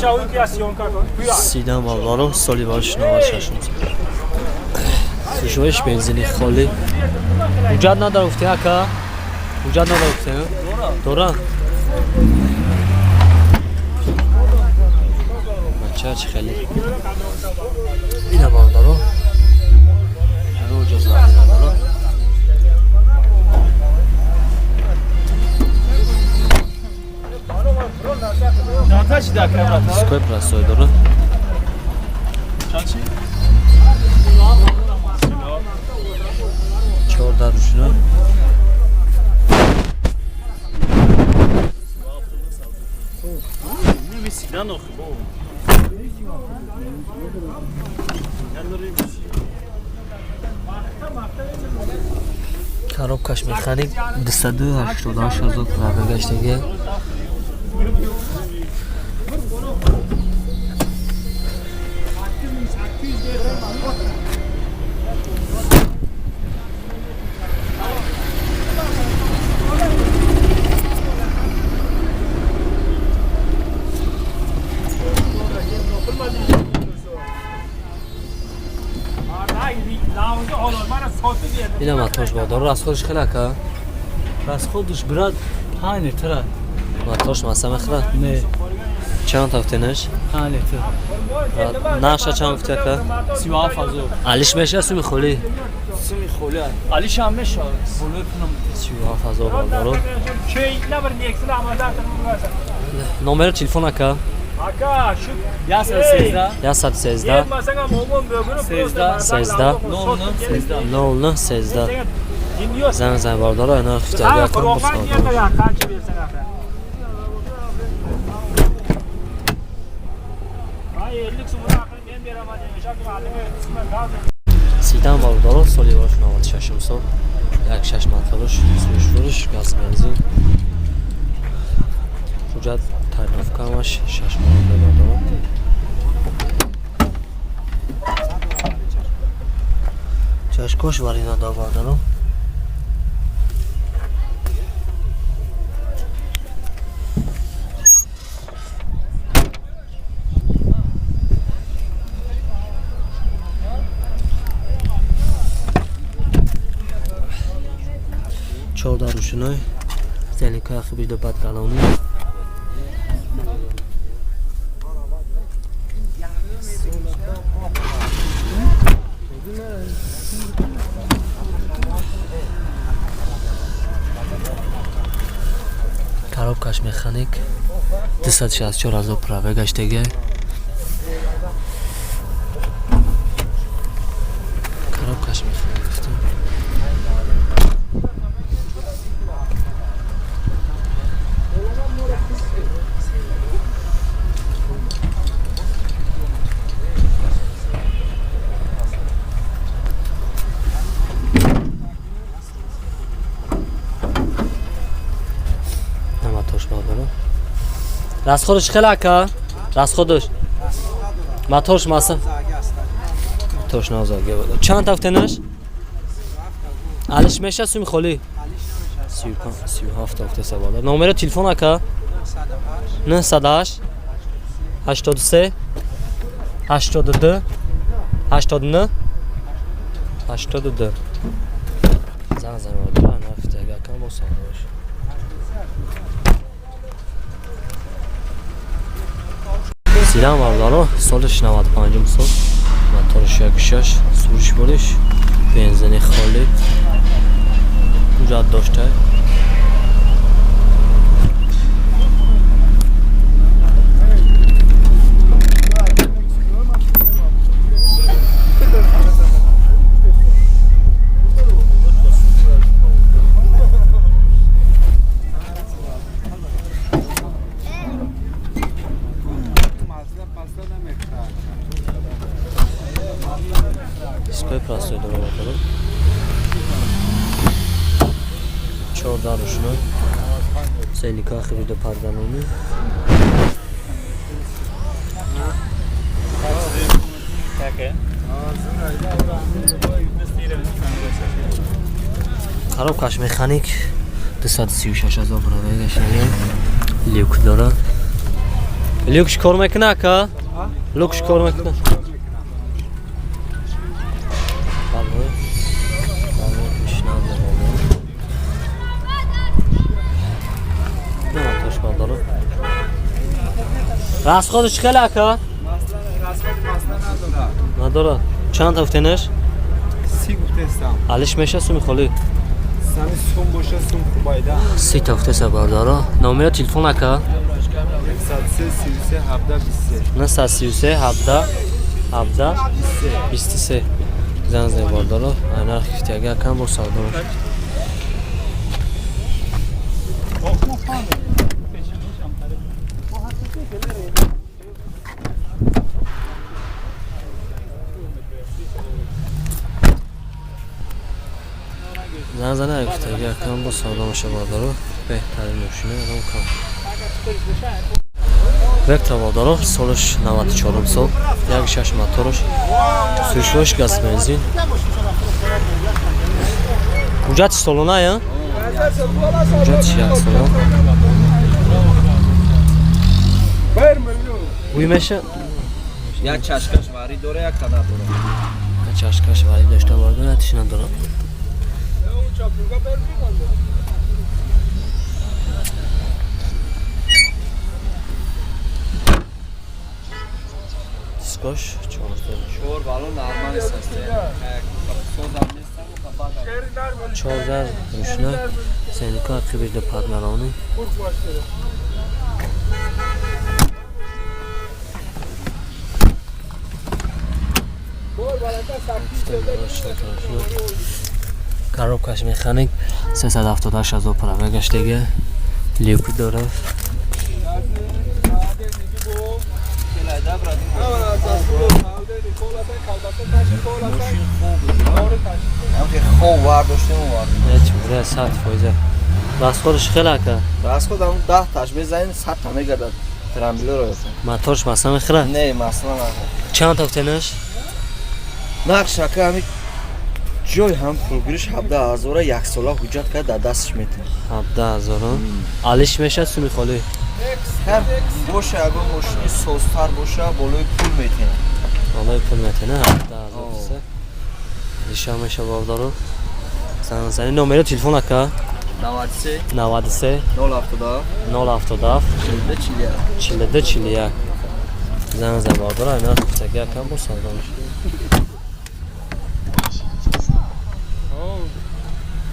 Сидан бародаро, соли барош 96. Сушоиш бензини холӣ. Ҳуҷҷат надора гуфте, ака? Ҳуҷҷат надора гуфте? Дора? Бача чӣ хеле. Ина бародаро. Ҳамон ҷо зарар надора. Дискои простой дора. Чорда рушна. Коробкаш механик 288 ҳазор пробег гаштагия. Ина мотор бадор, расходш хеле ака? Расходш брат 5 литра. Моторш маса мехӯрад? Не. Чанд тафтенаш? 5 литр. Наша чанд гуфти ака? 37 ҳазор. Алиш меша суми холӣ? Суми холӣ. Алиш ҳам меша. Болои пунам. 37 ҳазор бародаро. Номери телефон ака? 113. 113. 13. 13. 09 09 13. Занг зан бародаро, ина хифтаги акам босадо. Сидан бародаро, соли бош 96 сол. Як шаш моторш, сӯшфурш, газ бензин. Ҳуҷҷат тайёркамаш 6 моҳ бародаро. Чашкош варина да бародаро. Чорда рӯшиной зеликои ахибида бадгалонӣ. Коробкаш механик 264 ҳазор пробег гаштагия. Коробкаш механик гуфтам. Мотош бадора. Расходш хеле ака? Расходш. Моторш маса. Моторш навзаге бада. Чанд тафтенаш? Алиш меша суми холӣ? 37 тафте сабада. Номери телефон ака? 908 83 82 89 82. Занг зан бадора, нафтага акам босадош. Сирам бародаро, соли 95 сол, моторш 16, суриш болиш, бензини холӣ, ҳуҷҷат дошта. Дискои простой дора бародаро. Чорда рӯшно. Зелика хибрида парданоми. Коробкаш механик 236 ҳазор пробег гаштагия. Люк дора. Люкш кор мекуна, ака? Люкш кор мекуна. Бале. Бале, пешнам бале. На тош балдару. Расходш хеле ака? Расход масла надора. Надора. Чанд ҳафтенаш? 30 гуфтестам. Алиш меша суми холи. Сами сум боша сум хубайда. 30 ҳафтеса бардара. Номера телефон ака? 103 33 17 23. 933 17 17 23. Зан зан бардара. Нарх гифтиага акам бо савдо меша. Зан зана гуфтаги акам бо савдо меша бардара. Беҳтарин мошина одам кам. Вектор бардара солаш 94 сол, 1.6 мотораш, сӯшвош газ бензин. Ҳуҷҷати солона я? Ҳуҷҷати як сола. Гӯй меша? Як чашкаш варӣ дора, як та надора. Чашкаш варӣ дошта бардора, тиш надора. Дискош 14. Чор бало нормал аст. Созам нестам ва бадам. 14 рушна сеника қибижда падмалони. Коробкаш механик 378 ҳазор пробегаш дига люк дора. Хоб вардоштем овард. Чура 100%. Расходш хеле ака. Расход ам 10 таш мезанем 100 та мегардад. Трамблеро ёфтем. Моторш масла мехӯрад? Не, масла нахӯрад. Чанд тафтенаш? Нақш ака ҳами ҷой ҳам пулгириш 17 ҳазора як сола ҳуҷҷат кард дар дасташ метавон. 17 ҳазора. Алиш мешад суми холӣ. Ҳар боша ягон мошини созтар боша болои пул метавон. Болои пул метавон 17 ҳазор. Алиша меша бордору. Зани номери телефон ака? 93 93 077 077 42 41 42 41. Зан зан бордору ина гуфтаги акам бо савдо мешад.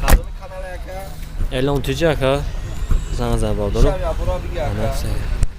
Кадоми канал ака? Элон тиҷи ака? Зан зан бордору. Шаб ябура биги ака.